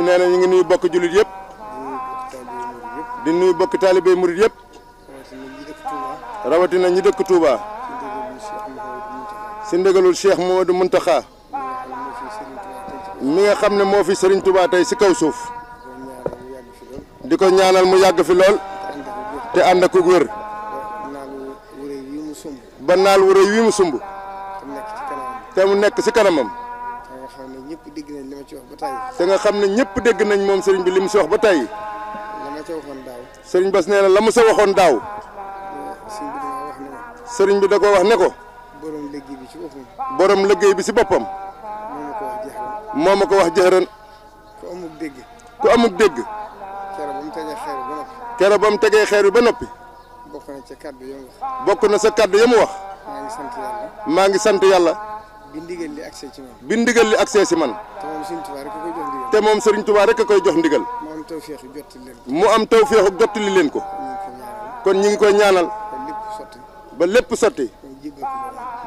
nee na ñu ngi nuyu bokk jullit yëpp. di nuyu bokk taalibe murit yëpp. rawatina ñi dëkk Touba. si ndëgalul Cheikh Mouhamadou Mountakha. mi nga xam ne moo fi Serigne Touba tey si kaw suuf. di ko ñaanal mu yàgg fi lool. te ànd ak wér. ba naal wu rëy wi mu sumb. te mu nekk si kanamam. te nga xam ne ñëpp dégg nañ moom sëriñ bi li mu si wax ba tey. sëriñ Bass nee na la mu sa waxoon daaw. sëriñ bi da ko wax ne ko. borom liggéey bi si boppam. moo ma ko wax jëxëran. ku amuk dégg. keroog ba mu tegee xeer bi ba noppi. bokk na sa kàddu ya mu wax. maa ngi sant yàlla. bi ndigal li accès ci man. bi ndigal li accès si man. te moom Serigne Touba rek a koy jox ndigal. te moom Serigne Touba rek a koy jox ndigal. mu am tawféexu jottali leen ko. mu am tawféexu jottali leen ko. kon ñu ngi koy ñaanal. ba lépp sotti.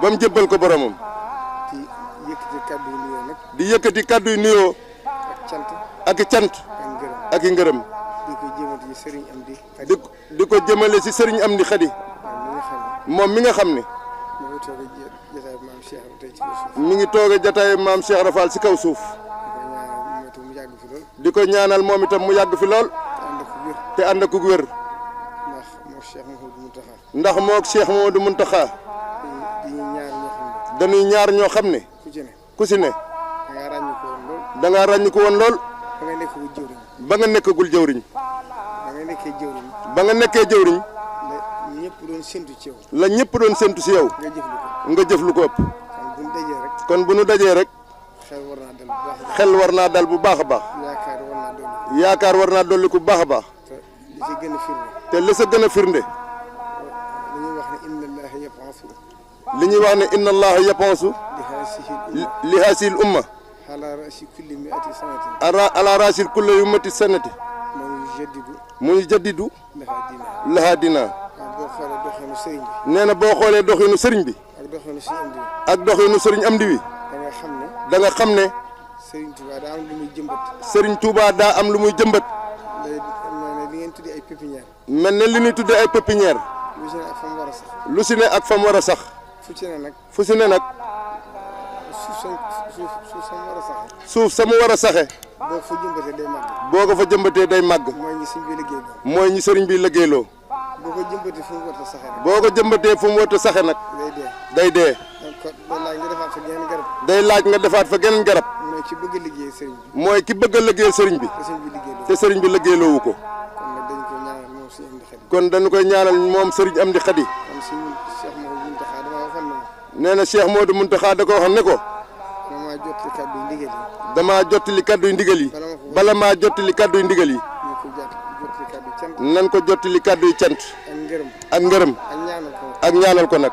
ba mu jébbal ko boromam. di yëkkati kàddu yu nuyoo. ak cant. ak i ngërëm. di ko jëmale si Serigne Amdi Khady. moom mi nga xam ne. mi ngi toog a jataay maam Cheikh Rafal si kaw suuf. di ko ñaanal moom itam mu yàgg fi lool. te ànd ak wér. ndax moog Cheikh Mouhamadou Mountakha. dañuy ñaar ñoo xam ne. ku si ne. da ngaa ràññi ko woon lool. ba nga nekkagul jëwriñ. ba nga nekkee jëwriñ. la ñëpp doon séntu ci yow. nga jëf lu ko ëpp. kon bu nu dajee rek. xel war naa dal bu baax a baax. yaakaar war naa dolli ku baax a baax. te li sa gën a firnde. li ñuy wax ne inna allaha yapansu li hasil umma ala rasil kulli ummati sanati mu jaddidu laha dina. nee na boo xoolee doxinu sëriñ bi. ak doxinu sëriñ Amdi wi. da nga xam ne. sëriñ Touba daa am lu muy jëmbat. mel ne li ñuy tuddee ay pépinière. lu si ne ak fa mu war a sax. fu si ne nag. suuf sa mu war a saxe. boo ko fa jëmbatee day màgg. mooy ñi sëriñ bi liggéeyloo. boo ko jëmbatee fu mu war a saxe nag. day dee. day laaj nga defaat fa geneen garab. mooy ki bëgg a liggéeyal sëriñ bi. te sëriñ bi liggéeyloowu ko. kon dañu koy ñaanal moom sëriñ Amdi Khady. nee na Cheikh Mouhamadou Mountakha da ko waxoon ne ko. damaa jottali kàddu yu ndigal yi. bala maa jottali kàddu yu ndigal yi. nan ko jottali kàddu yu cant. ak ngërëm. ak ñaanal ko nag.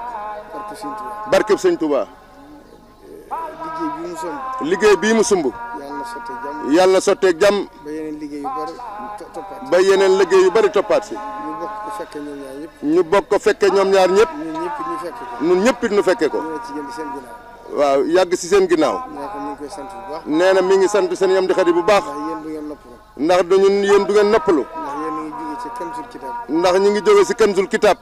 barkeb sëñ Touba. liggéey bii mu sumb. yàlla na sotteeg jàmm. ba yeneen liggéey yu bari toppaat si. ñu bokk ko fekke ñoom ñaar ñëpp. ñun ñëpp it ñu fekke ko. waaw yàgg si seen ginnaaw. nee na mi ngi sant seen Amdi Khady bu baax. ndax dañu yéen du ngeen noppalu. ndax ñu ngi jóge si Kanzul Kitab.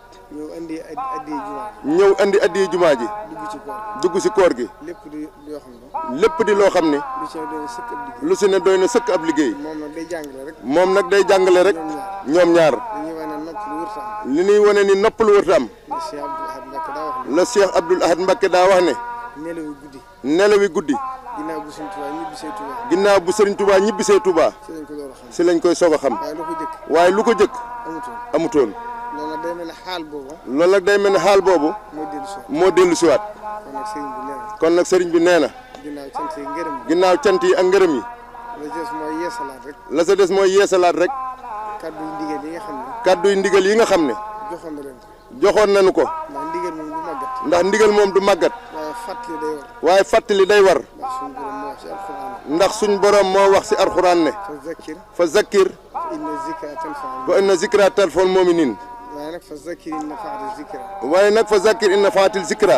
ñëw andi addiya jumaa ji. dugg si koor gi. lépp di loo xam ne. lu si ne doy na sëkk ab liggéey. moom nag day jàngale rek. ñoom ñaar. li ñuy wane ni noppalu wërta am. la Cheikh Abdoul Ahad Mbacké daa wax ne. nelawi guddi. ginnaaw bu Serigne Touba ñibbisee Touba. si lañ koy soog a xam. waaye lu ko jëkk. amutoon. loolu nag day mel ne xaal boobu. moo dellu siwaat. kon nag sëriñ bi nee na. ginnaaw cant yi ak ngërëm yi. la sa des mooy yeesalaat rek. kàddu yu ndigal yi nga xam ne. joxoon nañu ko. ndax ndigal moom du màggat. waaye fàttali day war. ndax suñ borom moo wax si alxuraan ne. fa zakkir. wa inna zikra tanfa'ul mu'minin. waaye nag fa zakkir in nafa'atil zikra.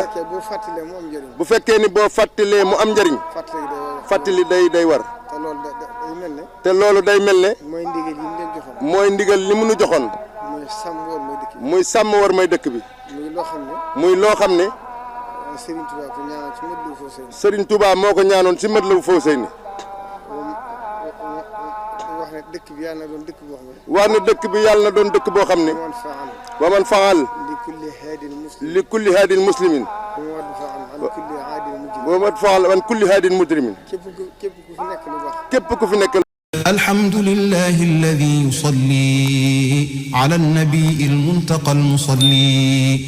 bu fekkee ni boo fàttalee mu am njëriñ. fàttali day war. te loolu day mel ne. mooy ndigal yi mu leen joxoon. mooy ndigal li mu nu joxoon. muy sàmm war may dëkk bi. muy sàmm war may dëkk bi. muy loo xam ne. muy loo xam ne. Serigne Touba ko ñaanoon ci Matlaboul Fawzayni. Serigne Touba moo ko ñaanoon ci Matlaboul Fawzayni. wax ne dëkk bi yàlla na doon dëkk boo xam ne. wax ne dëkk bi yàlla na doon dëkk boo xam ne. wa man faal. li kulli haadin muslimin. wa man faal an kulli haadin mujrimin. képp ku fi nekk lu baax. képp ku fi nekk. الحمد لله الذي يصلي على النبي المنتقى المصلي